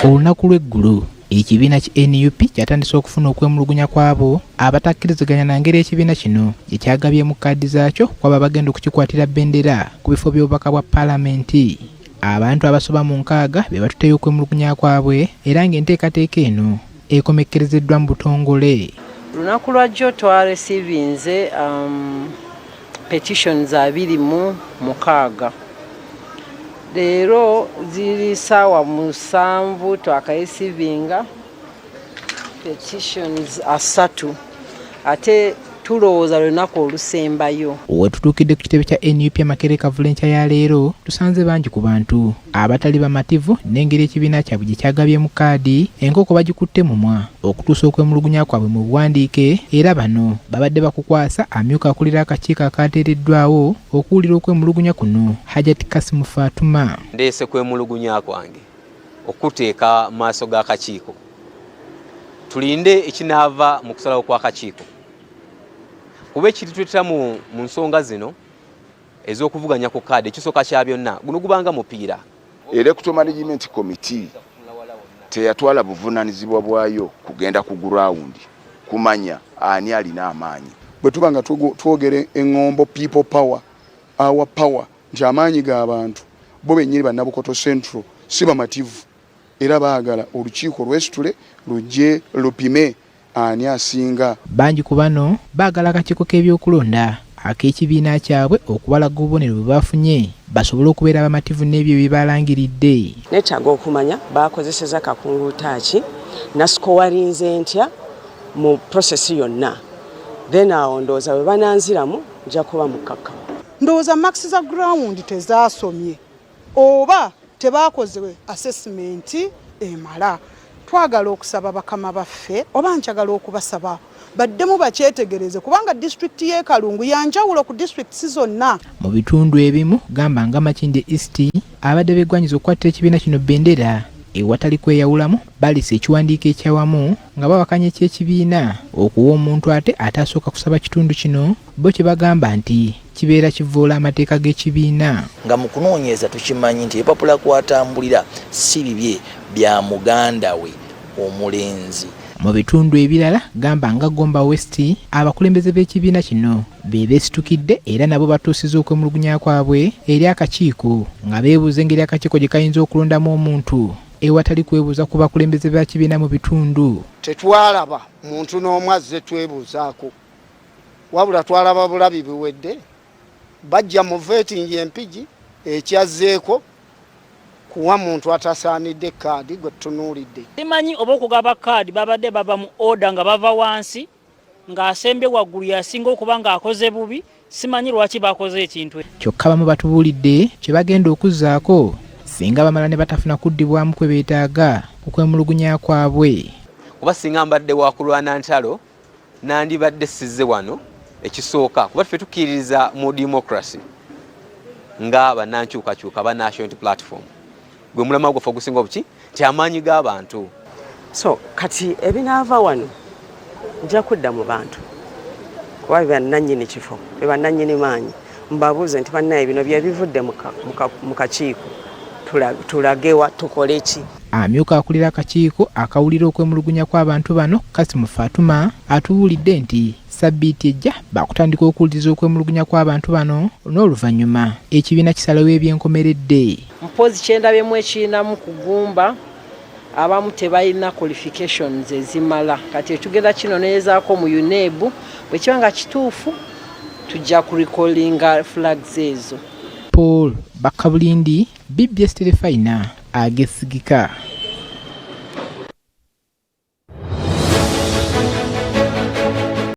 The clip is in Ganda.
Olunaku lw'eggulo ekibiina ki NUP kyatandise okufuna okwemulugunya kw'abo abatakkiriziganya na ngeri ekibiina kino gye kyagabyemu kaadi zaakyo kw'abo abagenda okukikwatira bendera ku bifo by'obubaka bwa Palamenti. Abantu abasoba mu 60 be batuteyo okwemulugunya kwabwe era ng'enteekateeka eno ekomekkerezeddwa mu butongole. Lunaku lwa jjo twaresiivinze petitions 26. Leero ziri ssaawa 7, twakaresiivinga petitions 3, ate tulowooza lunaku olusembayo. Wetutuukidde ku kitebe kya NUP Makerere Kavule enkya ya leero, tusanze bangi ku bantu abatali bamativu n'engeri ekibiina kyabwe gye kyagabyemu kaadi. Enkoko bagikutte mumwa okutuusa okwemulugunya kwabwe mu buwandiike, era bano babadde bakukwasa amyuka akulira akakiiko akateereddwawo okuwulira okwemulugunya kuno, Hajat Kasimu Fatuma. Ndeese kwemulugunya kwange okuteeka maaso g'akakiiko, tulinde ekinaava mu kusalawo kw'akakiiko, kuba ekitutwetera mu nsonga zino ez'okuvuganya ku kaadi. Ekisooka kya byonna, guno gubanga mupiira. Electoral Management Committee teyatwala buvunaanyizibwa bwayo kugenda ku ground kumanya ani alina amaanyi. Bwe tuba nga twogera eŋŋombo "people power, our power", nti amaanyi g'abantu, bo bennyini Bannabukoto Central si bamativu, era baagala olukiiko lwesitule lujje lupime ani asinga. Bangi ku bano baagala akakiiko k'ebyokulonda ak'ekibiina kyabwe okubalaga obubonero bwe bafunye basobole okubeera abamativu n'ebyo bye balangiridde. Neetaaga okumanya bakozeseza kakunguuta ki, nasikowalinze ntya mu process yonna. Then awo ndowooza bwe bananziramu nja kuba mukkakkamu. Ndowooza marks za ground tezaasomye oba tebakoze assessment emala. Twagala okusaba bakama baffe, oba nkyagala okubasaba baddemu bakyetegereze, kubanga disitulikiti y'e Kalungu yanjawulo ku disitulikiti zonna. Mu bitundu ebimu, gamba nga Makindye East, abadde beggwanyiza okukwatira ekibiina kino bendera ewatali kweyawulamu balisa ekiwandiiko ekyawamu nga bawakanya ekyekibiina okuwa omuntu ate atasooka kusaba kitundu kino, bo kye bagamba nti kibeera kivoola amateeka g'ekibiina. Nga mu kunoonyereza tukimanyi nti ebipapula kwatambulira si bibye, bya muganda we omulenzi. Mu bitundu ebirala, gamba nga Gomba West, abakulembeze b'ekibiina kino be beesitukidde era nabo batuusiza okwemulugunya kwabwe eri akakiiko nga beebuuza engeri akakiiko gye kayinza okulondamu omuntu ewatali kwebuuza ku bakulembeze ba kibiina mu bitundu. Tetwalaba muntu n'omu azze twebuuzaako, wabula twalaba bulabi biwedde, bajja mu vetting Empigi ekyazzeeko kuwa muntu atasaanidde kaadi gwe tutunuulidde. Simanyi oba okugaba kaadi babadde bava mu order nga bava wansi, ng'asembye waggulu yasinga okuba ng'akoze bubi. Simanyi lwaki bakoze ekintu. Kyokka bamu batubuulidde kye bagenda okuzzaako singa bamala ne batafuna kuddibwamu kwe beetaaga okwemulugunya kwabwe. Kuba singa mbadde wakulwana ntalo, nandibadde sizze wano. Ekisooka, kuba ffe tukkiririza mu democracy nga bannankyukakyuka ba National Unity Platform, gwe mulamwa gwaffe ogusinga obuki nti amaanyi g'abantu. So kati ebinaava wano nja kudda mu bantu, kuba bannannyini kifo, be bannannyini maanyi, mbabuuze nti, "Bannaye, bino byebivudde mu kakiiko, tulagewa, tukole ki?" Amyuka akulira akakiiko akawulira okwemulugunya kw'abantu bano, Kasimu Fatuma, atubuulidde nti sabbiiti ejja bakutandika okuwuliriza okwemulugunya kw'abantu bano, n'oluvannyuma ekibiina kisalawo ebyenkomeredde. Mpozi kyendabyemu ekirinamu kugumba, abamu tebalina qualifications ezimala. Kati etugenda kinonerezaako mu UNEB, bwe kiba nga kituufu tujja kurecallinga flags ezo. Paul Bakabulindi, BBS Terefayina, agesigika.